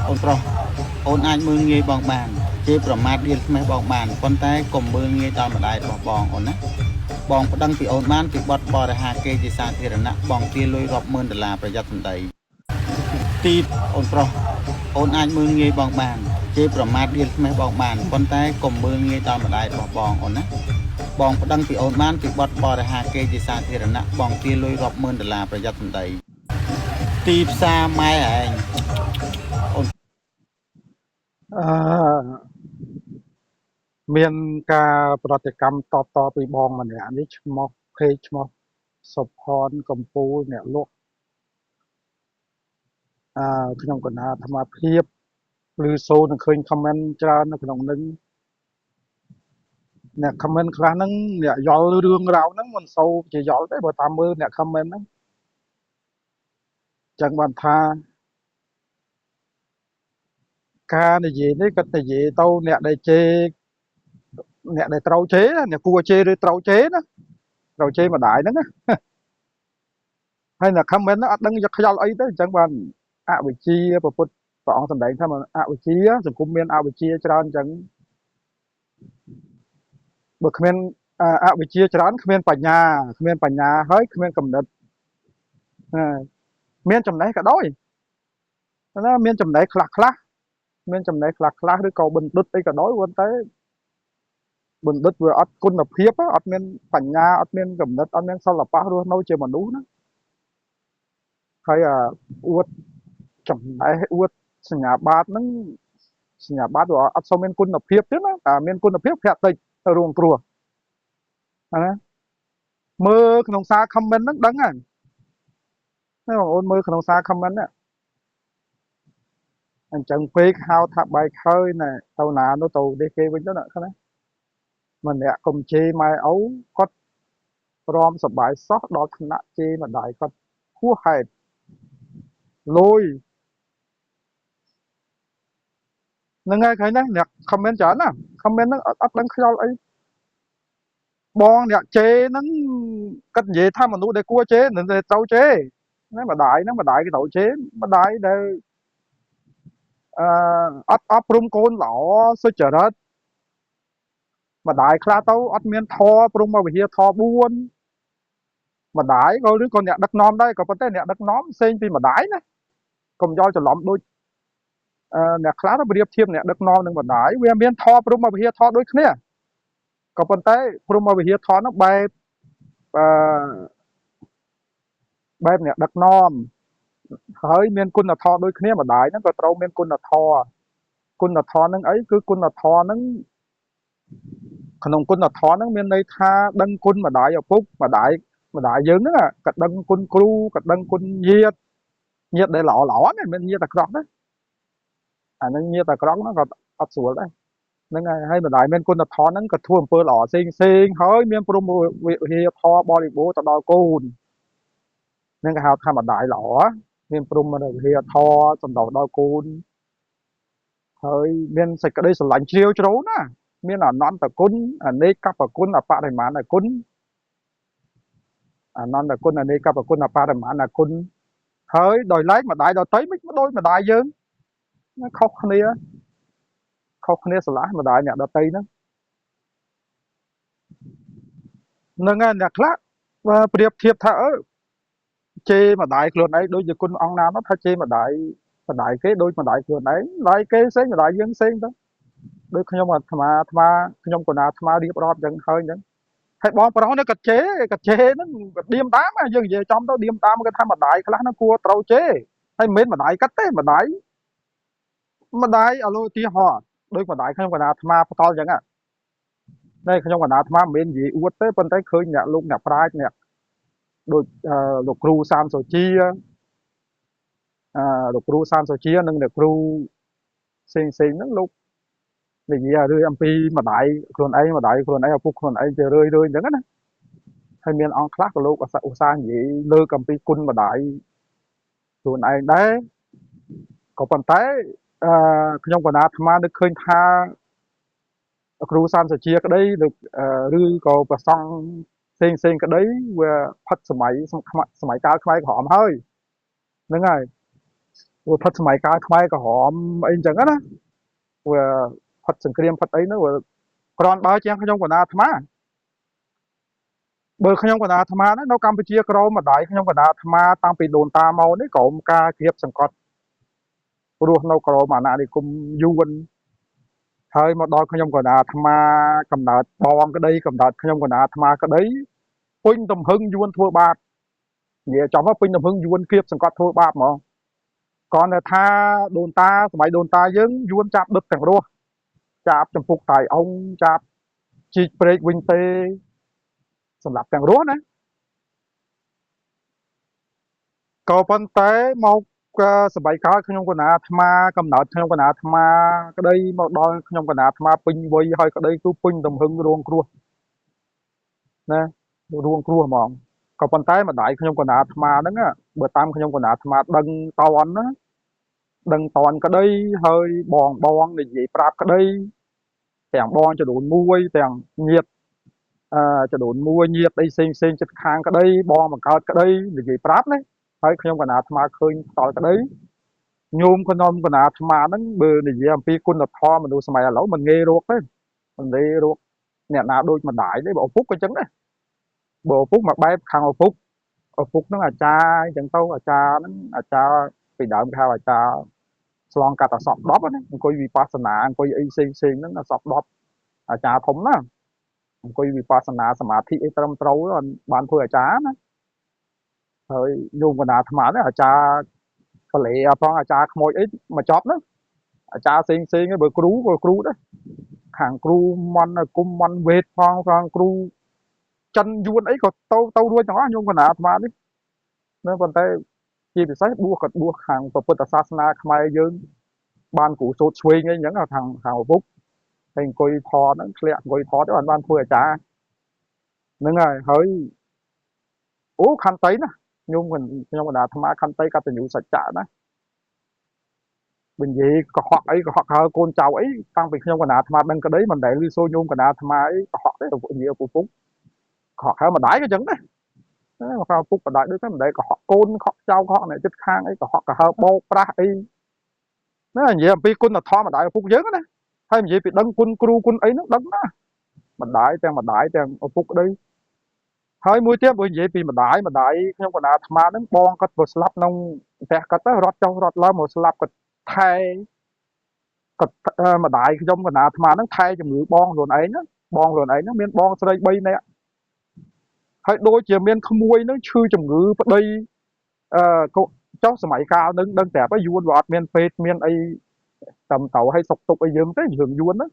អូនប្រុសអូនអាចមើលងាយបងបានជេរប្រមាថដៀលស្មេះបងបានប៉ុន្តែកុំមើលងាយដល់ម្ដាយរបស់បងអូនណាបងប្តឹងពីអូនបានពីបទបរិហាគេជាសាធារណៈបងទាលុយរាប់ម៉ឺនដុល្លារប្រយ័ត្នសម្ដីទីអូនប្រុសអូនអាចមើលងាយបងបានជេរប្រមាថដៀលស្មេះបងបានប៉ុន្តែកុំមើលងាយដល់ម្ដាយរបស់បងអូនណាបងប្តឹងពីអូនបានពីបទបរិហាគេជាសាធារណៈបងទាលុយរាប់ម៉ឺនដុល្លារប្រយ័ត្នសម្ដីទីផ្សារម៉ែឯងអូន អឺមានការប្រតិកម្មតបតពីបងម្នាក់នេះឈ្មោះเพจឈ្មោះសុផនកំពូលអ្នកលក់អឺខ្ញុំកណាអាត្មាភាពឬសូនឹងឃើញ comment ច្រើននៅក្នុងនឹងអ្នក comment ខ្លះហ្នឹងអ្នកយល់រឿងរ៉ាវហ្នឹងមិនសូវជាយល់ទេបើតាមមើលអ្នក comment ហ្នឹងចឹងបានថាការនិយាយនេះគាត់និយាយទៅអ្នកដែលជេរអ្នកដែលត្រូវជេរអ្នកគួរជេរឬត្រូវជេរណាត្រូវជេរម្ដាយហ្នឹងណាហើយអ្នក comment ហ្នឹងអត់ដឹងយកខ្យល់អីទៅអញ្ចឹងបានអវិជ្ជាព្រះពុទ្ធព្រះអង្គសម្ដែងថាអវិជ្ជាសង្គមមានអវិជ្ជាច្រើនអញ្ចឹងបើគ្មានអវិជ្ជាច្រើនគ្មានបញ្ញាគ្មានបញ្ញាហើយគ្មានកំណត់មានចំណេះក៏ដោយណាមានចំណេះខ្លះខ្លះមានចំណេះខ្លះខ្លះឬក៏បណ្ឌិតអីក៏ដោយប៉ុន្តែបណ្ឌិតវាអត់គុណភាពអត់មានបញ្ញាអត់មានកំណត់អត់មានសិល្បៈរស់នៅជាមនុស្សណាហើយអាអួតចំណេះអួតសញ្ញាបាតហ្នឹងសញ្ញាបាតវាអត់សូវមានគុណភាពទេណាតែមានគុណភាពភាគតិចទៅរងគ្រោះណាមើលក្នុងសារ comment ហ្នឹងដឹងហើយណាបងអូនមើលក្នុងសារ comment ហ្នឹងអញ្ចឹងពេកហៅថាបែកហើយណែទៅណានោះទៅនេះគេវិញទៅណាណាម្នាក់កុំជេរម៉ែឪគាត់ព្រមសបាយសោះដល់ថ្នាក់ជេរម្ដាយគាត់ហួសហេតុលុយហ្នឹងហើយឃើញណាអ្នក comment ច្រើនណា comment ហ្នឹងអត់ដឹងខ្យល់អីបងអ្នកជេរហ្នឹងគាត់និយាយថាមនុស្សដែលគួរជេរនឹងត្រូវជេរណាម្ដាយហ្នឹងម្ដាយគេត្រូវជេរម្ដាយដែលអឺអត់អប់រំកូនល្អសុចរិតម្ដាយខ្លះទៅអត់មានធម៌ព្រមវិហារធម៌4ម្ដាយក៏ឬក៏អ្នកដឹកនាំដែរក៏ប៉ុន្តែអ្នកដឹកនាំផ្សេងពីម្ដាយណាកុំយល់ច្រឡំដូចអ្នកខ្លះទៅប្រៀបធៀបអ្នកដឹកនាំនិងម្ដាយវាមានធម៌ព្រមវិហារធម៌ដូចគ្នាក៏ប៉ុន្តែព្រមវិហារធម៌នោះបែបអឺបែបអ្នកដឹកនាំហើយមានគុណធម៌ដូចគ្នាម្ដាយហ្នឹងក៏ត្រូវមានគុណធម៌គុណធម៌ហ្នឹងអីគឺគុណធម៌ហ្នឹងក្នុងគុណធម៌ហ្នឹងមានន័យថាដឹងគុណម្ដាយឪពុកម្ដាយម្ដាយយើងហ្នឹងក៏ដឹងគុណគ្រូក៏ដឹងគុណញាតិញាតិដែលល្អល្អណាមិនញាតិអាក្រក់ណាអាហ្នឹងញាតិអាក្រក់ហ្នឹងក៏អត់ស្រួលដែរហ្នឹងហើយម្ដាយមានគុណធម៌ហ្នឹងក៏ធ្វើអំពើល្អផ្សេងផ្សេងហើយមានព្រមវិហារធម៌បរិបូរណ៍ទៅដល់កូនហ្នឹងគេហៅថាម្ដាយល្អមានព្រមវិហារធម៌សំដៅដល់កូនហើយមានសេចក្តីស្រឡាញ់ជ្រាលជ្រៅណាមានអនន្តគុណអនេកបគុណអបរិមាណគុណអនន្តគុណអនេកបគុណអបរិមាណគុណហើយដោយឡែកម្ដាយដតីមិនដូចម្ដាយយើងខុសគ្នាខុសគ្នាស្រឡះម្ដាយអ្នកដតីហ្នឹងហ្នឹងហើយអ្នកខ្លះប្រៀបធៀបថាអឺជេរម្ដាយខ្លួនឯងដូចជាគុណអង្គណាមថាជេរម្ដាយម្ដាយគេដូចម្ដាយខ្លួនឯងម្ដាយគេផ្សេងម្ដាយយើងផ្សេងទៅដូចខ្ញុំអាត្មាអាត្មាខ្ញុំកណាអាត្មារៀបរាប់អញ្ចឹងហើយអញ្ចឹងហើយបងប្រុសនេះក៏ជេរក៏ជេរហ្នឹងក៏ឌៀមតាមយើងនិយាយចំទៅឌៀមតាមគេថាម្ដាយខ្លះហ្នឹងគួរត្រូវជេរហើយមិនមែនម្ដាយកាត់ទេម្ដាយម្ដាយឥឡូវឧទាហរណ៍ដូចម្ដាយខ្ញុំកណាអាត្មាផ្ទាល់អញ្ចឹងនេះខ្ញុំកណាអាត្មាមិនមែននិយាយអួតទេប៉ុន្តែឃើញអ្នកលោកអ្នកប្រាជ្ញអ្នកដូចលោកគ្រូសានសូជាលោកគ្រូសានសូជានិងអ្នកគ្រូផ្សេងផ្សេងហ្នឹងលោកនិយាយរឿងអំពីម្ដាយខ្លួនឯងម្ដាយខ្លួនឯងឪពុកខ្លួនឯងជារឿយរឿយអញ្ចឹងណាហើយមានអង្គខ្លះក៏លោកឧស្សាហ៍និយាយលើកអំពីគុណម្ដាយខ្លួនឯងដែរក៏ប៉ុន្តែអឺខ្ញុំកណាអាត្មានឹកឃើញថាគ្រូសានសូជាក្តីឬក៏ប្រសង់ផ្សេងផ្សេងក្តីវាផិតសម័យសម័យកាលខ្មែរក្រហមហើយហ្នឹងហើយ វាផុតសម័យកាលខ្មែរក្រហមអីអញ្ចឹងណាវាផុតសង្គ្រាមផុតអីហ្នឹងវាក្រនបើជាងខ្ញុំកណាអាត្មាបើខ្ញុំកណាអាត្មាហ្នឹងនៅកម្ពុជាក្រមម្ដាយខ្ញុំកណាអាត្មាតាំងពីដូនតាមកនេះក្រមការគៀបសង្កត់រស់នៅក្រមអាណានិគមយួនហើយមកដល់ខ្ញុំកណាអាត្មាកំណើតបងក្តីកំណើតខ្ញុំកណាអាត្មាក្តីពេញទំហឹងយួនធ្វើបាបនិយាយចំមកពេញទំហឹងយួនគៀបសង្កត់ធ្វើបាបហ្មងគ្រាន់តែថាដូនតាសម័យដូនតាយើងយួនចាប់ដុតទាំងរស់ចាប់ចំពុកតៃអងចាប់ជីកព្រែកវិញទេសម្រាប់ទាំងរស់ណាក៏ប៉ុន្តែមកសម័យក្រោយខ្ញុំកណាអាត្មាកំណើតខ្ញុំកណាអាត្មាក្តីមកដល់ខ្ញុំកណាអាត្មាពេញវ័យហើយក្តីគឺពេញទំហឹងរងគ្រោះណារងគ្រោះហ្មងក៏ប៉ុន្តែម្ដាយខ្ញុំកណាអាត្មាហ្នឹងបើតាមខ្ញុំកណាអាត្មាដឹងតន់ណាដឹងតន់ក្តីហើយបងបងនិយាយប្រាប់ក្តីទាំងបងចំនួនមួយទាំងញាតិអឺចំនួនមួយញាតិអីផ្សេងផ្សេងចិត្តខាងក្តីបងបង្កើតក្តីនិយាយប្រាប់ណាហើយខ្ញុំកណាអាត្មាឃើញផ្ទាល់ក្តីញោមខ្ញុំកណាអាត្មាហ្នឹងបើនិយាយអំពីគុណធម៌មនុស្សសម័យឥឡូវមិនងាយរកទេមិនងាយរកអ្នកណាដូចម្ដាយទេបើឪពុកក៏ចឹងដែរបើឪពុកមកបែបខាងឪពុកឪពុកហ្នឹងអាចារ្យអញ្ចឹងទៅអាចារ្យហ្នឹងអាចារ្យពីដើមគេហៅអាចារ្យឆ្លងកាត់អសព10ណាអង្គុយវិបស្សនាអង្គុយអីផ្សេងផ្សេងហ្នឹងអសព10អាចារ្យធំណាអង្គុយវិបស្សនាសមាធិអីត្រឹមត្រូវបានធ្វើអាចារ្យណាហើយញោមកណាអាត្មានេះអាចារ្យកលេអផងអាចារ្យខ្មោចអីមកចប់ហ្នឹងអាចារ្យផ្សេងផ្សេងបើគ្រូក៏គ្រូដែរខាងគ្រូមន្តគុំមន្តវេទផងខាងគ្រូចិនយួនអីក៏ទៅទៅរួចទាំងអស់ញោមកណាអាត្មានេះណាប៉ុន្តែជាពិសេសបួសក៏បួសខាងពុទ្ធសាសនាខ្មែរយើងបានគ្រូសូត្រឆ្វេងអីអញ្ចឹងខាងខាងឪពុកហើយអង្គុយថតហ្នឹងធ្លាក់អង្គុយថតទៅបានធ្វើអាចារ្យហ្នឹងហើយហើយអូខន្តីណាញោមខ្ញុំកណ្ដាលអាត្មាខន្តីកតញ្ញូសច្ចៈណាបើនិយាយកុហកអីកុហកហើកូនចៅអីតាំងពីខ្ញុំកណ្ដាលអាត្មាដឹងក្តីមិនដែលឮសូរញោមកណ្ដាលអាត្មាអីកុហកទេនិយាយឪពុកកុហកហើម្ដាយក៏អញ្ចឹងដែរមកឪពុកម្ដាយដូចតែមិនដែលកុហកកូនកុហកចៅកុហកអ្នកចិត្តខាងអីកុហកកហើបោកប្រាស់អីណានិយាយអំពីគុណធម៌ម្ដាយឪពុកយើងណាហើយនិយាយពីដឹងគុណគ្រូគុណអីហ្នឹងដឹងណាម្ដាយទាំងម្ដាយទាំងឪពុកក្តីហើយមួយទៀតបើនិយាយពីម្ដាយម្ដាយខ្ញុំកណ្ដាលអាត្មាហ្នឹងបងគាត់ទៅស្លាប់ក្នុងផ្ទះគាត់ទៅរត់ចុះរត់ឡើងមកស្លាប់គាត់ថែគាត់ម្ដាយខ្ញុំកណ្ដាលអាត្មាហ្នឹងថែជំងឺបងខ្លួនឯងណាបងខ្លួនឯងហ្នឹងមានបងស្រី3នាក់ហើយដូចជាមានក្មួយហ្នឹងឈឺជំងឺប្តីអឺចុះសម័យកាលហ្នឹងដឹងប្រាប់ហើយយួនវាអត់មានពេទ្យមានអីតាមទៅឲ្យសុកទុកអីយើងទេរឿងយួនហ្នឹង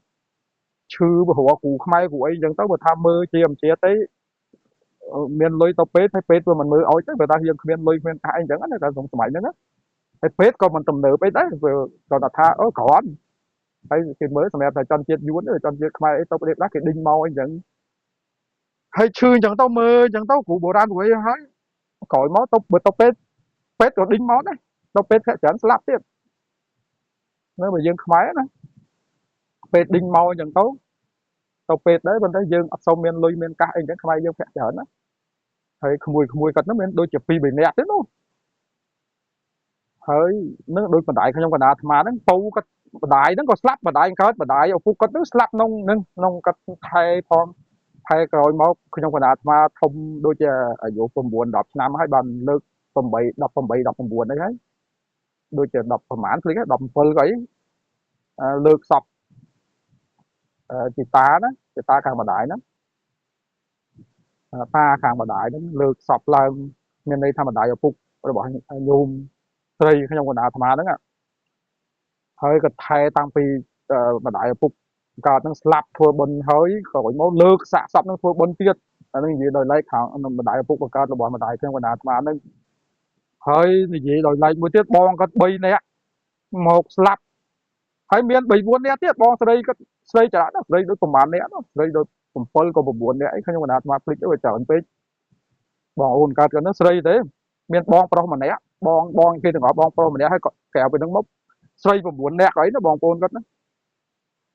ឈឺព្រោះគ្រូខ្មែរគ្រូអីអញ្ចឹងទៅបើថាមើលជាមិនជាទេមានលុយទៅពេទ្យហើយពេទ្យវាមិនមើលឲ្យទេបើថាយើងគ្មានលុយគ្មានកាក់អីអញ្ចឹងណាតែក្នុងសម័យហ្នឹងហើយពេទ្យក៏មិនទំនើបអីដែរវាគាត់ថាអូគ្រាន់ហើយគេមើលសម្រាប់តែជនជាតិយួនឬជនជាតិខ្មែរអីទៅប្រទេសខ្លះគេដេញមកអីអញ្ចឹងហើយឈឺអញ្ចឹងទៅមើលអញ្ចឹងទៅគ្រូបុរាណគ្រូអីហើយក្រោយមកទៅបើទៅពេទ្យពេទ្យក៏ដេញមកដែរទៅពេទ្យភាគច្រើនស្លាប់ទៀតនៅបើយើងខ្មែរណាពេទ្យដេញមកអញ្ចឹងទៅទៅពេទ្យដែរប៉ុន្តែយើងអត់សូវមានលុយមានកាសអីអញ្ចឹងខ្មែរយើងភាគច្រើនណាហើយក្មួយក្មួយគាត់ហ្នឹងមានដូចជា2 3នាក់ទេនោះហើយនឹងដូចម្ដាយខ្ញុំកណ្ដាលអាត្មាហ្នឹងពៅគាត់ម្ដាយហ្នឹងក៏ស្លាប់ម្ដាយកើតម្ដាយឪពុកគាត់ហ្នឹងស្លាប់ក្នុងហ្នឹងក្នុងគាត់ថែផងថែក្រោយមកខ្ញុំកណ្ដាលអាត្មាធំដូចជាអាយុ9 10ឆ្នាំហើយបានលើក8 18 19អីហើយដូចជា10ប្រហែលភ្លេច17ក៏អីលើកសពជីតាណាជីតាខាងម្ដាយហ្នឹងតាខាងម្ដាយហ្នឹងលើកសពឡើងមានន័យថាម្ដាយឪពុករបស់ញោមស្រីខ្ញុំកណ្ដាលអាត្មាហ្នឹងហើយក៏ថែតាំងពីម្ដាយឪពុកកើតហ្នឹងស្លាប់ធ្វើបុណ្យហើយក្រោយមកលើកសាកសពហ្នឹងធ្វើបុណ្យទៀតអាហ្នឹងនិយាយដោយឡែកខាងម្ដាយឪពុកបង្កើតរបស់ម្ដាយខ្ញុំកណ្ដាលអាត្មាហ្នឹងហើយនិយាយដោយឡែកមួយទៀតបងគាត់3នាក់មកស្លាប់ហើយមាន3 4នាក់ទៀតបងស្រីគាត់ស្រីច្រើនណាស់ស្រីដូចប្រហែលនាក់ស្រីដូច7ក៏9នាក់អីខ្ញុំកណ្ដាលអាត្មាភ្លេចទៅច្រើនពេកបងអូនកើតគាត់ហ្នឹងស្រីទេមានបងប្រុសម្នាក់បងបងគេទាំងអស់បងប្រុសម្នាក់ហើយក៏ក្រៅពីហ្នឹងមកស្រី9នាក់អីណាបងប្អូនគាត់ណា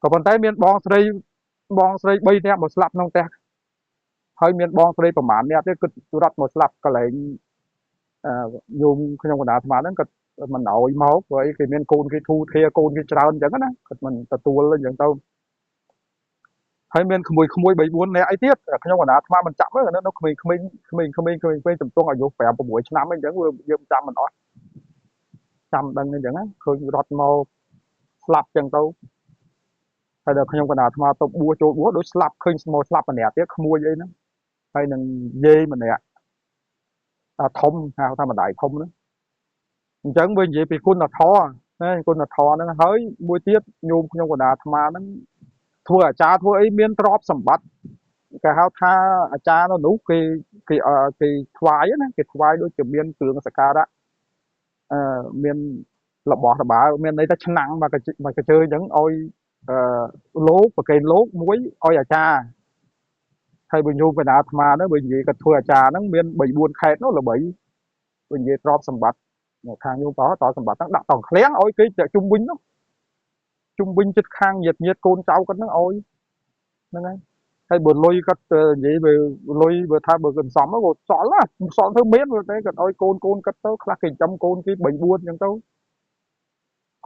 ក៏ប៉ុន្តែមានបងស្រីបងស្រី3នាក់មកស្លាប់ក្នុងផ្ទះហើយមានបងស្រីប្រហែលនាក់ទៀតគាត់រត់មកស្លាប់កន្លែងញោមខ្ញុំកណ្ដាលអាត្មាហ្នឹងគាត់ មិនឲ្យមកព្រោះអីគេមានកូនគេធូធាកូនគេច្រើនអញ្ចឹងណាគាត់មិនទទួលអញ្ចឹងទៅហើយមានក្មួយក្មួយ3 4នាក់អីទៀតខ្ញុំកណាអាត្មាមិនចាប់ទេនៅក្មេងក្មេងក្មេងក្មេងក្មេងក្មេងជំទង់អាយុ5 6ឆ្នាំអីអញ្ចឹងយើងចាំមិនអស់ចាំដឹងអញ្ចឹងណាឃើញរត់មកស្លាប់អញ្ចឹងទៅហើយដល់ខ្ញុំកណាអាត្មាទៅបួសចូលបួសដូចស្លាប់ឃើញស្មោស្លាប់ម្នាក់ទៀតក្មួយអីហ្នឹងហើយនឹងយាយម្នាក់អាធំហៅថាម្ដាយធំហ្នឹងអញ្ចឹងវិញនិយាយពីគុណធម៌ណាគុណធម៌ហ្នឹងហើយមួយទៀតញោមខ្ញុំកណាអាត្មាហ្នឹងធ្វើអាចារ្យធ្វើអីមានទ្រព្យសម្បត្តិគេហៅថាអាចារ្យនៅនោះគេគេគេថ្វាយណាគេថ្វាយដូចជាមានគ្រឿងសក្ការៈអឺមានរបស់របើមានន័យថាឆ្នាំងមកមកកជើអញ្ចឹងឲ្យអឺលោកប្រកេនលោកមួយឲ្យអាចារ្យហើយបើញោមកណាអាត្មាហ្នឹងបើនិយាយគាត់ធ្វើអាចារ្យហ្នឹងមាន3 4ខេត្តនោះល្បីបើនិយាយទ្រព្យសម្បត្តិខាងញោមបោតសម្បត្តិហ្នឹងដាក់តងឃ្លាំងឲ្យគេជុំវិញនោះជុំវិញចិត្តខាងញាតញាតកូនចៅគាត់ហ្នឹងឲ្យហ្នឹងហើយហើយបើលុយគាត់និយាយបើលុយបើថាបើកន្សំក៏សល់ណាសល់ធ្វើមានតែគាត់ឲ្យកូនកូនគាត់ទៅខ្លះគេចំកូនគេ3 4អញ្ចឹងទៅ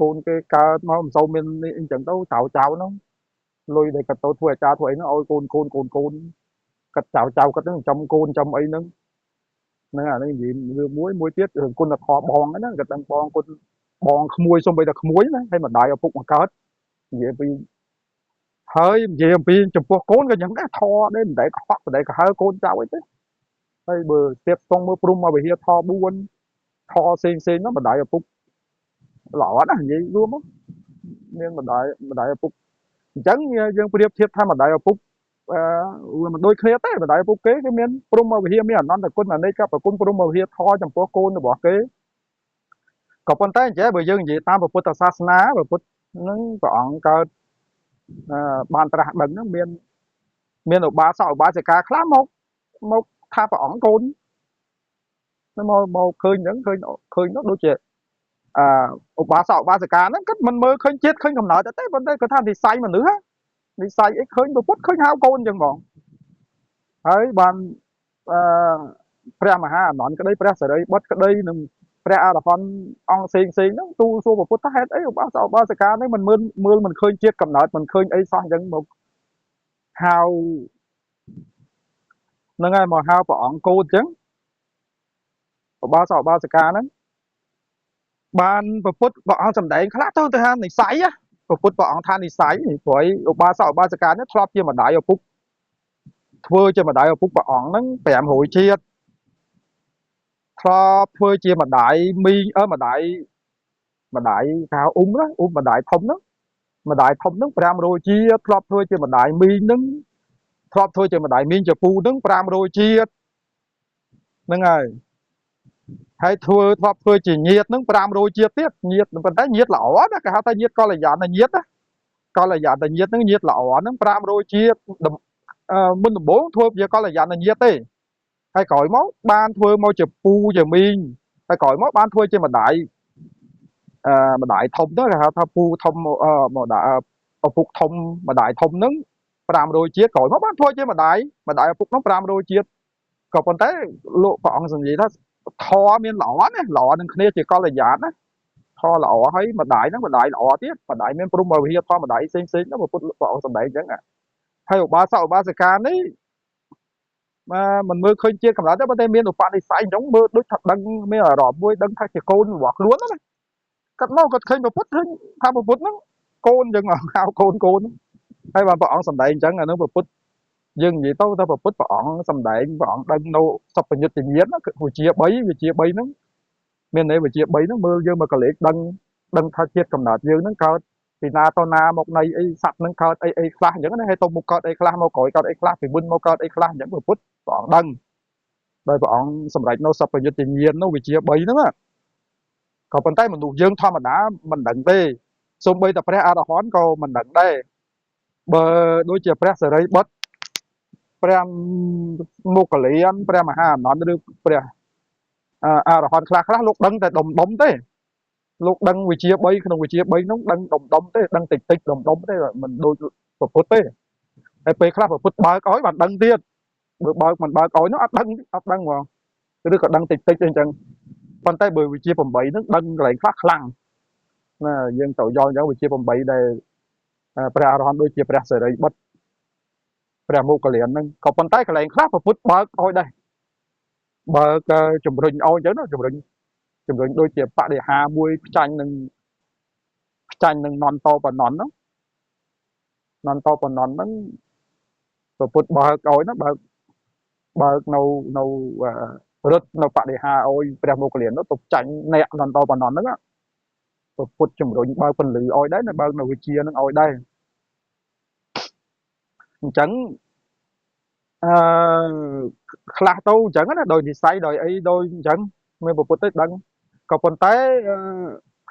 កូនគេកើតមកមិនសូវមាននេះអញ្ចឹងទៅចៅចៅហ្នឹងលុយដែលគាត់ទៅធ្វើអាចារ្យធ្វើអីហ្នឹងឲ្យកូនកូនកូនកូនគាត់ចៅចៅគាត់ហ្នឹងចំកូនចំអីហ្នឹងហ្នឹងអានេះនិយាយរឿងមួយមួយទៀតរឿងគុណធម៌បងហ្នឹងគាត់ដឹងបងគុណបងក្មួយសំបីតែក្មួយណាហើយម្ដាយឪពុកមកកើតនិយាយពីហើយនិយាយអំពីចំពោះកូនក៏យ៉ាងដែរធរដែរមិនដែលកុហកមិនដែលកហើកូនចៅអីទេហើយបើស្ទាបស្ទង់មើលព្រំមកវិហារធរ4ធរផ្សេងផ្សេងនោះម្ដាយឪពុកល្អណាស់និយាយរួមមកមានម្ដាយម្ដាយឪពុកអញ្ចឹងយើងប្រៀបធៀបថាម្ដាយឪពុកអឺវាមិនដូចគ្នាទេម្ដាយឪពុកគេគេមានព្រំវិហារមានអនន្តគុណអនេកប្រគុណព្រំវិហារធរចំពោះកូនរបស់គេក៏ប៉ុន្តែអញ្ចឹងបើយើងនិយាយតាមពុទ្ធសាសនាពុទ្ធនឹងព្រះអង្គកើតបានត្រាស់ដឹងហ្នឹងមានមានឧបាសកឧបាសិកាខ្លះមកមកថាព្រះអង្គកូនមកមកឃើញហ្នឹងឃើញឃើញនោះដូចជាអឺឧបាសកឧបាសិកាហ្នឹងគាត់មិនមើលឃើញជាតិឃើញកំណើតទេប៉ុន្តែគាត់ថានិស័យមនុស្សនិស័យអីឃើញពុទ្ធឃើញហៅកូនអញ្ចឹងហ្មងហើយបានអឺព្រះមហាអនន្តក្តីព្រះសិរីបុត្រក្តីនិងព្រះអរហន្តអង្គផ្សេងផ្សេងហ្នឹងទូលសួរពុទ្ធថាហេតុអីឧបាសកឧបាសិកាហ្នឹងមិនមើលមើលមិនឃើញជាតិកំណើតមិនឃើញអីសោះអញ្ចឹងមកហៅហ្នឹងហើយមកហៅព្រះអង្គកូនអញ្ចឹងឧបាសកឧបាសិកាហ្នឹងបានពុទ្ធព្រះអង្គសម្ដែងខ្លះទៅទៅថានិស័យពុទ្ធព្រះអង្គថានិស័យព្រោះឧបាសកឧបាសិកានេះធ្លាប់ជាម្ដាយឪពុកធ្វើជាម្ដាយឪពុកព្រះអង្គហ្នឹង500ជាតិធ្លាប់ធ្វើជាម្ដាយមីងអឺម្ដាយម្ដាយគេហៅអ៊ុំណាអ៊ុំម្ដាយធំហ្នឹងម្ដាយធំហ្នឹង500ជាតិធ្លាប់ធ្វើជាម្ដាយមីងហ្នឹងធ្លាប់ធ្វើជាម្ដាយមីងជាពូហ្នឹង500ជាតិហ្នឹងហើយហើយធ្វើធ្លាប់ធ្វើជាញាតហ្នឹង500ជាតិទៀតញាតប៉ុន្តែញាតល្អណាគេហៅថាញាតកល្យាណញាតណាកល្យាណញាតហ្នឹងញាតល្អហ្នឹង500ជាតិមុនដំបូងធ្វើជាកល្យាណញាតទេហើយក្រោយមកបានធ្វើមកជាពូជាមីងហើយក្រោយមកបានធ្វើជាម្ដាយអឺម្ដាយធំទៅគេហៅថាពូធំម្ដាយឪពុកធំម្ដាយធំហ្នឹង500ជាតិក្រោយមកបានធ្វើជាម្ដាយម្ដាយឪពុកហ្នឹង500ជាតិក៏ប៉ុន្តែលោកព្រះអង្គនិយាយថាធម៌មានល្អណាល្អនឹងគ្នាជាកល្យាណណាធម៌ល្អហើយម្ដាយហ្នឹងម្ដាយល្អទៀតម្ដាយមានព្រមវិហារធម៌ម្ដាយផ្សេងផ្សេងហ្នឹងពុទ្ធព្រះអង្គសម្ដែងអញ្ចឹងហើយឧបាសកឧបាសិកានេះមិនមើលឃើញជាតិកំណត់ទេប៉ុន្តែមានឧបនិស្ស័យអញ្ចឹងមើលដូចថាដឹងមានអារម្មណ៍មួយដឹងថាជាកូនរបស់ខ្លួនណាគាត់មកគាត់ឃើញពុទ្ធឃើញថាពុទ្ធហ្នឹងកូនអញ្ចឹងហៅកូនកូនហើយបានព្រះអង្គសម្ដែងអញ្ចឹងអានោះពុទ្ធយើងនិយាយទៅថាពុទ្ធព្រះអង្គសម្ដែងព្រះអង្គដឹងនៅសពញ្ញត្តញាណគឺវិជា3វិជា3ហ្នឹងមានន័យវិជា3ហ្នឹងមើលយើងមកកលេចដឹងដឹងថាជាតិកំណត់យើងហ្នឹងកើតពីណាទៅណាមកនៃអីសត្វហ្នឹងកើតអីអីខ្លះអញ្ចឹងណាហើយទៅមុខកើតអីខ្លះមកក្រោយកើតអីខ្លះពីមុនមកកើតអីខ្លះអញ្ចឹងពុទ្ធព្រះអង្គដឹងដោយព្រះអង្គសម្រេចនៅសពញ្ញត្តញាណនោះវិជា3ហ្នឹងក៏ប៉ុន្តែមនុស្សយើងធម្មតាមិនដឹងទេសូម្បីតែព្រះអរហន្តក៏មិនដឹងដែរបើដូចជាព្រះសិរីបុត្រព្រះមោគលានព្រះមហាអនន្តឬព្រះអរហន្តខ្លះខ្លះលោកដឹងតែដុំដុំទេលោកដឹងវិជា3ក្នុងវិជា3នោះដឹងដុំដុំទេដឹងតិចតិចដុំដុំទេមិនដូចពុទ្ធទេហើយពេលខ្លះពុទ្ធបើកឲ្យបានដឹងទៀតបើបើកមិនបើកឲ្យនោះអត់ដឹងអត់ដឹងហ្មងឬក៏ដឹងតិចតិចអីចឹង ប៉ុន្តែបើវិជា8ហ្នឹងដឹងកន្លែងខ្លះខ្លាំងណាយើងត្រូវយល់អញ្ចឹងវិជា8ដែលព្រះអរហន្តដូចជាព្រះសិរីបុត្រព្រះមោគលានហ្នឹងក៏ប៉ុន្តែកន្លែងខ្លះព្រះពុទ្ធបើកឲ្យដែរបើកជំរុញឲ្យអញ្ចឹងណាជំរុញដូចជាបដិហាមួយផ្ចាញ់នឹងនន្តបណនហ្នឹងនន្តបណនហ្នឹងព្រះពុទ្ធបើកឲ្យណាបើកនៅនៅរត់នៅបដិហាឲ្យព្រះមោគលាននោះទៅចាញ់អ្នកនន្តបណនហ្នឹងព្រះពុទ្ធជំរុញបើកពន្លឺឲ្យដែរបើកនៅវិជាហ្នឹងឲ្យដែរអញ្ចឹងអឺខ្លះទៅអញ្ចឹងណាដោយនិស័យដោយអីដោយអញ្ចឹងមានព្រះពុទ្ធទេដឹងក៏ប៉ុន្តែ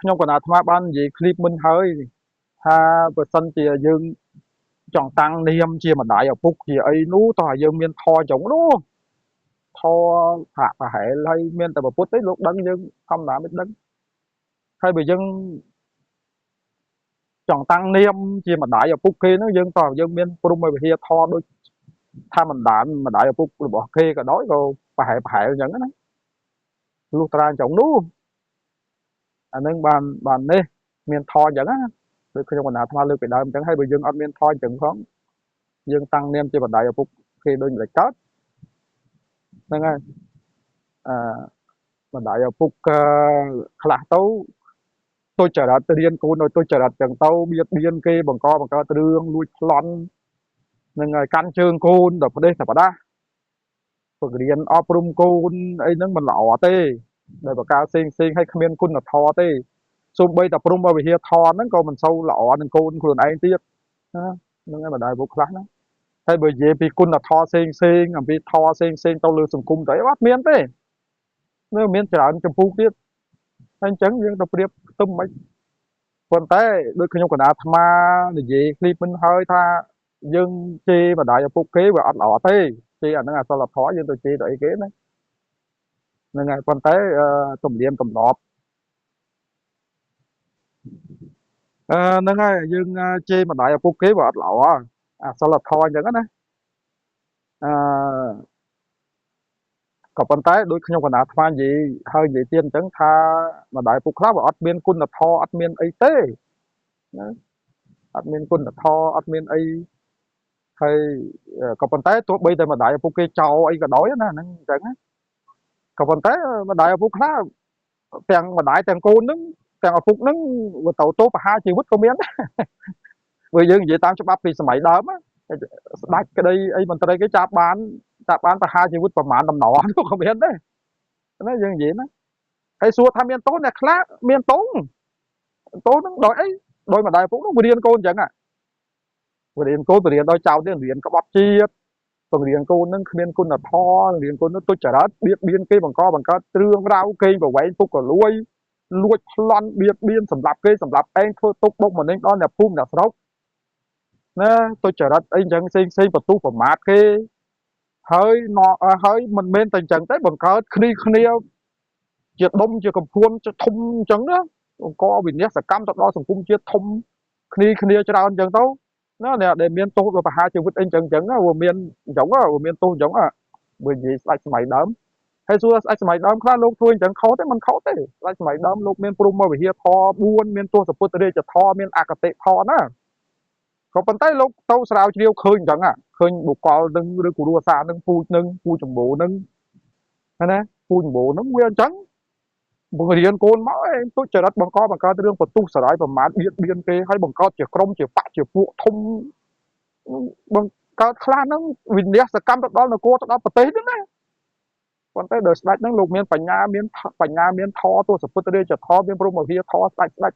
ខ្ញុំកណ្ដាលអាត្មាបាននិយាយឃ្លីបមុនហើយថាបើសិនជាយើងចង់តាំងនាមជាម្ដាយឪពុកជាអីនោះតោះយើងមានធរចុងនោះធរហាក់ប្រហែលហើយមានតែព្រះពុទ្ធទេលោកដឹងយើងធម្មតាមិនដឹងហើយបើយើងចង់តាំងនាមជាម្ដាយឪពុកគេហ្នឹងយើងតោះយើងមានព្រហ្មវិហារធរដូចថាមិនដានម្ដាយឪពុករបស់គេក៏ដោយក៏ប្រហែលអញ្ចឹងណាលុះត្រាអញ្ចឹងនោះអានឹងបាននេះមានធរអញ្ចឹងណាដូចខ្ញុំកណ្ដាលអាត្មាលើកពីដើមអញ្ចឹងហើយបើយើងអត់មានធរអញ្ចឹងផងយើងតាំងនាមជាបណ្ដាយឪពុកគេដូចមិនកើតហ្នឹងហើយអឺបណ្ដាយឪពុកខ្លះទៅទុច្ចរិតរៀនកូនឲ្យទុច្ចរិតចឹងទៅបៀតបៀនគេបង្កបង្កើតរឿងលួចប្លន់នឹងឲ្យកាន់ជើងកូនដល់ប្រទេសតែបដាបង្រៀនអប់រំកូនអីហ្នឹងមិនល្អទេដោយប្រការផ្សេងឲ្យគ្មានគុណធម៌ទេសូម្បីតែព្រហ្មវិហារធម៌ហ្នឹងក៏មិនសូវល្អនឹងកូនខ្លួនឯងទៀតណាហ្នឹងហើយបណ្ដាយឪពុកខ្លះណាហើយបើនិយាយពីគុណធម៌ផ្សេងអំពីធម៌ផ្សេងទៅលើសង្គមទៅអត់មានទេនៅមានច្រើនចម្ពោះទៀតហើយអញ្ចឹងយើងទៅប្រៀបផ្ទឹមមិនប៉ុន្តែដូចខ្ញុំកណ្ដាលអាត្មានិយាយឃ្លីបមិនហើយថាយើងជេរម្ដាយឪពុកគេវាអត់ល្អទេជេរអាហ្នឹងអសលធម៌យើងទៅជេរទៅអីគេណាហ្នឹងហើយប៉ុន្តែទំនៀមទម្លាប់ហ្នឹងហើយយើងជេរម្ដាយឪពុកគេវាអត់ល្អអសលធម៌អញ្ចឹងណាអឺក៏ប៉ុន្តែដូចខ្ញុំកណ្ដាលអាត្មានិយាយហើយនិយាយទៀតអញ្ចឹងថាម្ដាយឪពុកខ្លះវាអត់មានគុណធម៌អត់មានអីទេណាអត់មានគុណធម៌អត់មានអីហើយក៏ប៉ុន្តែទោះបីតែម្ដាយឪពុកគេចោលអីក៏ដោយណាហ្នឹងអញ្ចឹងណាក៏ប៉ុន្តែម្ដាយឪពុកខ្លះទាំងម្ដាយទាំងកូនហ្នឹងទាំងឪពុកហ្នឹងវាទៅទោសប្រហារជីវិតក៏មានដែរបើយើងនិយាយតាមច្បាប់ពីសម័យដើមស្ដាច់ក្តីអីមន្ត្រីគេចាប់បានប្រហារជីវិតប្រមាណតំណនោះក៏មានដែរណាយើងនិយាយណាហើយសួរថាមានទោសអ្នកខ្លះមានទោសហ្នឹងដោយអីដោយម្ដាយឪពុកនោះរៀនកូនអញ្ចឹងរៀនកូនទៅរៀនដោយចៅទៀតរៀនក្បត់ជាតិបង្រៀនកូននឹងគ្មានគុណធម៌រៀនកូននឹងទុច្ចរិតបៀតបៀនគេបង្កបង្កើតរឿងរ៉ាវកេងប្រវែងពុកក៏លួយលួចប្លន់បៀតបៀនសម្លាប់គេសម្លាប់ឯងធ្វើទុកបុកម្នេញដល់អ្នកភូមិអ្នកស្រុកណាទុច្ចរិតអីអញ្ចឹងផ្សេងបន្ទុះប្រមាថគេហើយហើយមិនមែនតែអញ្ចឹងទេបង្កើតគ្នាជាដុំជាកំភួនធំអញ្ចឹងណាបង្កវិនាសកម្មទៅដល់សង្គមជាតិធំគ្នាច្រើនអញ្ចឹងទៅណាអ្នកដែលមានទោសប្រហារជីវិតអីអញ្ចឹងវាមានអញ្ចឹងវាមានទោសអញ្ចឹងបើនិយាយស្ដេចសម័យដើមហើយសួរស្ដេចសម័យដើមខ្លះលោកធ្វើអញ្ចឹងខុសទេមិនខុសទេស្ដេចសម័យដើមលោកមានព្រហ្មវិហារធម៌4មានទសពុទ្ធរាជធម៌មានអគតិធម៌ណាក៏ប៉ុន្តែលោកទៅស្រាវជ្រាវឃើញអញ្ចឹងឃើញបុគ្គលនឹងឬគ្រួសារនឹងពូជនឹងពូជចម្បូរនឹងណាពូជចម្បូរនឹងវាអញ្ចឹងបង្រៀនកូនមកឯងទុច្ចរិតបង្កបង្កើតរឿងបន្ទុះសរាយប្រមាថបៀតបៀនគេហើយបង្កើតជាក្រុមជាបកជាពួកធំបង្កើតខ្លះហ្នឹងវិនាសកម្មទៅដល់នគរទៅដល់ប្រទេសហ្នឹងណាប៉ុន្តែដោយស្ដេចហ្នឹងលោកមានបញ្ញាមានធម៌ទសពុទ្ធរាជធម៌មានព្រហ្មវិហារធម៌ស្ដេច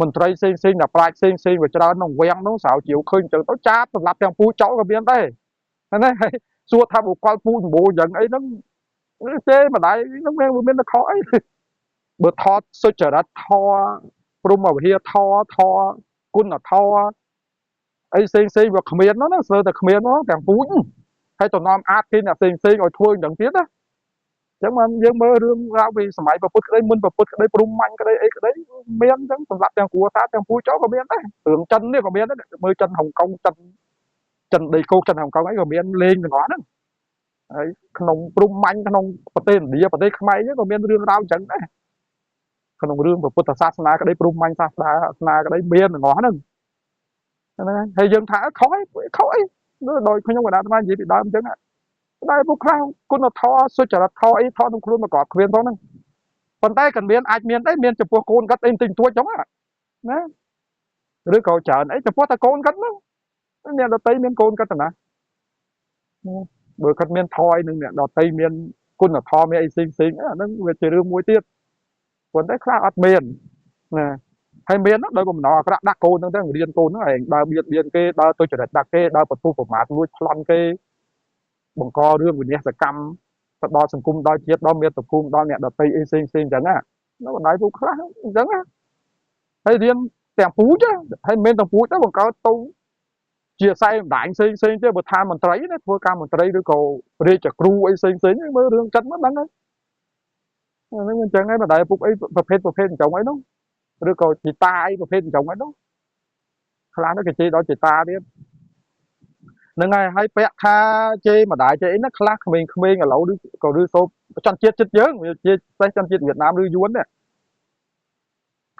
មន្ត្រីផ្សេងអ្នកប្រាជ្ញផ្សេងវាច្រើនក្នុងវាំងនោះស្រាវជ្រាវឃើញអញ្ចឹងទៅចាប់សម្រាប់ទាំងពូចោលក៏មានដែរណាហើយសួរថាបុគ្គលពូចម្បូរអញ្ចឹងអីហ្នឹងទេម្ដាយហ្នឹងមានតែខុសអីបើថតសុចរិតធម៌ព្រហ្មវិហារធម៌គុណធម៌អីផ្សេងវាគ្មាននោះណាស្ទើរតែគ្មាននោះទាំងពូជហើយតំណមអាចគេអ្នកផ្សេងឲ្យធ្វើអញ្ចឹងទៀតណាអញ្ចឹងបានយើងមើលរឿងរ៉ាវពីសម័យពុទ្ធក្តីមុនពុទ្ធក្តីព្រហ្មញ្ញក្តីអីក្តីមានអញ្ចឹងសម្រាប់ទាំងគ្រួសារទាំងពូជចោលក៏មានដែររឿងចិននេះក៏មានដែរមើលចិនហុងកុងចិនដីគោកចិនហុងកុងអីក៏មានលេងទាំងអស់ហ្នឹង ហើយក្នុងព្រំមាញ់ក្នុងប្រទេសឥណ្ឌាប្រទេសខ្មែរយើងក៏មានរឿងរ៉ាវអញ្ចឹងដែរក្នុងរឿងពុទ្ធសាសនាក្តីព្រំមាញ់សាសនាក្តីមានទាំងអស់ហ្នឹងហ្នឹងហើយយើងថាខុសអីខុសអីដោយខ្ញុំកណ្ដាលអាត្មានិយាយពីដើមអញ្ចឹងតែពួកខ្លះគុណធម៌សុចរិតធម៌អីធម៌ក្នុងខ្លួនមកកប់គ្មានផងហ្នឹងប៉ុន្តែក៏មានអាចមានដែរមានចំពោះកូនគាត់អីបន្តិចបន្តួចចឹងណាឬក៏ច្រើនអីចំពោះតែកូនគាត់ហ្នឹងអ្នកដតីមានកូនគាត់តាណាបើគាត់មានថយនឹងអ្នកដតីមានគុណធម៌មានអីផ្សេងផ្សេងអាហ្នឹងវាជារឿងមួយទៀតប៉ុន្តែខ្លះអត់មានណាហើយមានដោយបំណងអាក្រក់ដាក់កូនហ្នឹងទៅរៀនកូនហ្នឹងឯងដើរបៀតបៀនគេដើរទៅចរិតដាក់គេដើរបន្ទុះប្រមាថលួចប្លន់គេបង្ករឿងវិនាសកម្មទៅដល់សង្គមដល់ជាតិដល់មាតុភូមិដល់អ្នកដតីអីផ្សេងផ្សេងចឹងណានៅបណ្ដៃពួកខ្លះអញ្ចឹងណាហើយរៀនទាំងពូជហើយមិនមែនទាំងពូជទេបង្កើតទៅជាខ្សែបណ្ដាញផ្សេងផ្សេងទេបើថាមន្ត្រីណាធ្វើការមន្ត្រីឬក៏រាជគ្រូអីផ្សេងផ្សេងមើលរឿងចិត្តមកដឹងហើយហ្នឹងអញ្ចឹងហើយបណ្ដាញពុកអីប្រភេទប្រភេទអញ្ចឹងអីនោះឬក៏ជីតាអីប្រភេទអញ្ចឹងអីនោះខ្លះនោះគេជេរដល់ជីតាទៀតហ្នឹងហើយហើយពាក់ថាជេរម្ដាយជេរអីណាខ្លះក្មេងៗឥឡូវឬក៏ឬសូបចន់ជាតិចិត្តយើងជាសេះចន់ជាតិវៀតណាមឬយួននេះ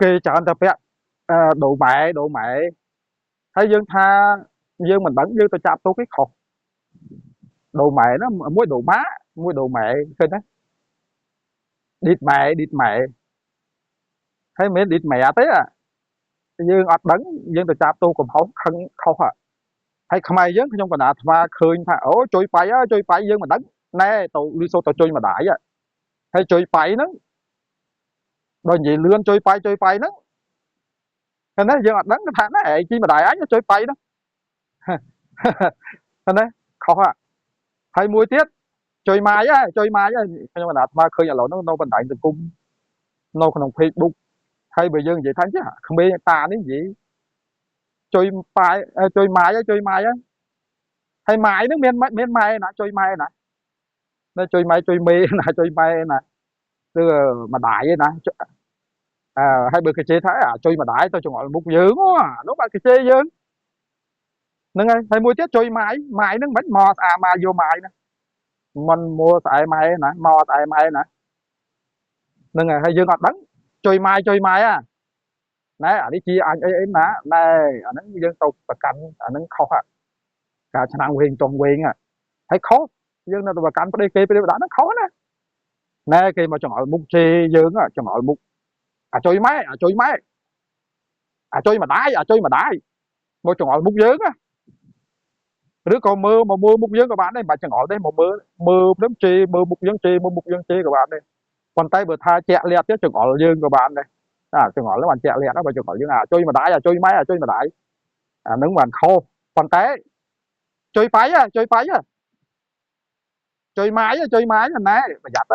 គេច្រើនតែពាក់ដូម៉ែដូម៉ែហើយយើងថាយើងមិនដឹងយើងទៅចាប់ទុកឯខុសដូម៉ែណាមួយដូម៉ាមួយដូម៉ែឃើញទេឌីតម៉ែឌីតម៉ែហើយមិនមែនឌីតម៉ែទេយើងអត់ដឹងយើងទៅចាប់ទូកំហុសខឹងខុសហើយខ្មែរយើងខ្ញុំកណ្ដាលអាត្មាឃើញថាអូជួយបៃជួយបៃយើងមិនដឹងណែទៅលឺសូទៅជួយម្ដាយហើយជួយបៃហ្នឹងដល់និយាយលឿនជួយបៃជួយបៃហ្នឹងឃើញទេយើងអត់ដឹងថាណែឯងជីម្ដាយអញជួយបៃហ្នឹងឃើញទេខុសហើយមួយទៀតជួយម៉ាយហ៎ជួយម៉ាយហ៎ខ្ញុំកណ្ដាលអាត្មាឃើញឥឡូវហ្នឹងនៅបណ្ដាញសង្គមនៅក្នុង Facebook ហើយបើយើងនិយាយថាចេះក្មេងតានេះនិយាយជួយប៉ាយជួយម៉ាយជួយម៉ាយហើយម៉ាយហ្នឹងមានមានម៉ែណាជួយម៉ែណានៅជួយម៉ែជួយមេណាជួយម៉ែណាគឺម្ដាយឯណាអឺហើយបើគេជេរថាជួយម្ដាយទៅចង្អុលមុខយើងនោះបាទគេជេរយើងហ្នឹងហើយហើយមួយទៀតជួយម៉ាយម៉ាយហ្នឹងមិនមកស្អាម៉ាយយកម៉ាយណាមិនមួស្អែម៉ែណាមកស្អែម៉ែណាហ្នឹងហើយហើយយើងអត់ដឹងជួយម៉ាយជួយម៉ាយអាណែអានេះជាអញអីអីណាណែអាហ្នឹងយើងទៅប្រកាន់អាហ្នឹងខុសការឆ្នាំងវែងចុងវែងហើយខុសយើងនៅតែប្រកាន់ប្តីគេប្តីបដាហ្នឹងខុសណាណែគេមកចង្អុលមុខជេរយើងចង្អុលមុខអាចុយម៉ែអាចុយម៉ែអាចុយម្ដាយអាចុយម្ដាយមកចង្អុលមុខយើងណាឬក៏មើលមកមើលមុខយើងក៏បានដែរមិនបាច់ចង្អុលទេមកមើលមើលព្រមជេរមើលមុខយើងជេរមើលមុខយើងជេរក៏បានដែរប៉ុន្តែបើថាជាក់លាក់ទៀតចង្អុលយើងក៏បានដែរអាចង្អុលហ្នឹងបានជាក់លាក់បើចង្អុលយើងអាចុយម្ដាយអាចុយម៉ែអាចុយម្ដាយអាហ្នឹងបានខុសប៉ុន្តែជួយបៃជួយបៃជួយម៉ាយជួយម៉ាយណែប្រយ័ត្ន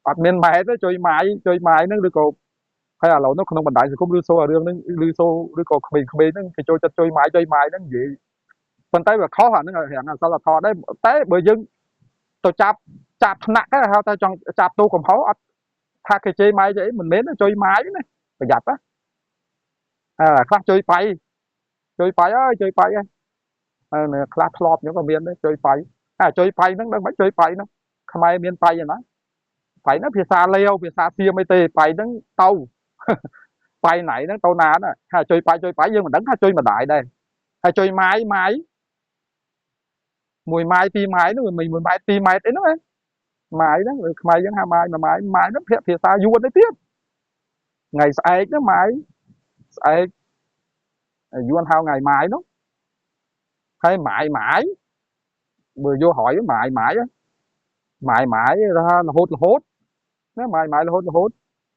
អត់មានម៉ែទេជួយម៉ាយជួយម៉ាយហ្នឹងឬក៏ហើយឥឡូវនោះក្នុងបណ្ដាញសង្គមឬសូអារឿងហ្នឹងឬសូឬក៏ក្មេងៗហ្នឹងគេចូលចិត្តជួយម៉ាយជួយម៉ាយហ្នឹងនិយាយប៉ុន្តែវាខុសអាហ្នឹងរាងអសិលធម៌ដែរតែបើយើងទៅចាប់ចាប់ថ្នាក់ហៅថាចង់ចាប់ទូកំហុសអត់ថាគេជេរម៉ាយជេរអីមិនមែនជួយម៉ាយណាប្រយ័ត្នណាអើខ្លះជួយបៃជួយបៃអើយជួយបៃហើយខ្លះធ្លាប់ខ្ញុំក៏មានដែរជួយបៃអាជួយបៃហ្នឹងដឹងមិនជួយបៃហ្នឹងខ្មែរមានបៃឯណាបៃហ្នឹងភាសាលាវភាសាសៀមអីទេបៃហ្នឹងទៅបៃណៃហ្នឹងទៅណាណាថាជួយបៃជួយបៃយើងមិនដឹងថាជួយម្ដាយដែរហើយជួយម៉ាយម៉ាយ1ម៉ាយ2ម៉ាយហ្នឹងមិន1ម៉ែត្រ2ម៉ែត្រអីហ្នឹងណាម៉ាយហ្នឹងខ្មែរយើងហៅម៉ាយ1ម៉ាយម៉ាយហ្នឹងភាសាយួនទៅទៀតថ្ងៃស្អែកហ្នឹងម៉ាយស្អែកយួនហៅថ្ងៃម៉ាយនោះហើយម៉ាយម៉ាយបើយកហើយម៉ាយម៉ាយម៉ាយម៉ាយថារហូតរហូតណាម៉ាយម៉ាយរហូតរហូត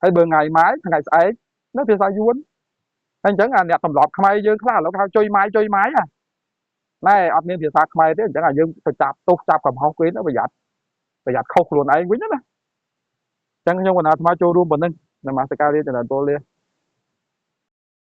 ហើយបើថ្ងៃម៉ាយថ្ងៃស្អែកនោះភាសាយួនហើយអញ្ចឹងអាអ្នកទម្លាប់ខ្មែរយើងខ្លះឥឡូវគេហៅចុយម៉ាយចុយម៉ាយណែអត់មានភាសាខ្មែរទេអញ្ចឹងអាយើងទៅចាប់ទោសចាប់កំហុសគេទៅប្រយ័ត្នប្រយ័ត្នខុសខ្លួនឯងវិញណាអញ្ចឹងខ្ញុំកណ្ដាលអាត្មាចូលរួមប៉ុណ្្នឹងនមស្ការរាជចន្ទពលលា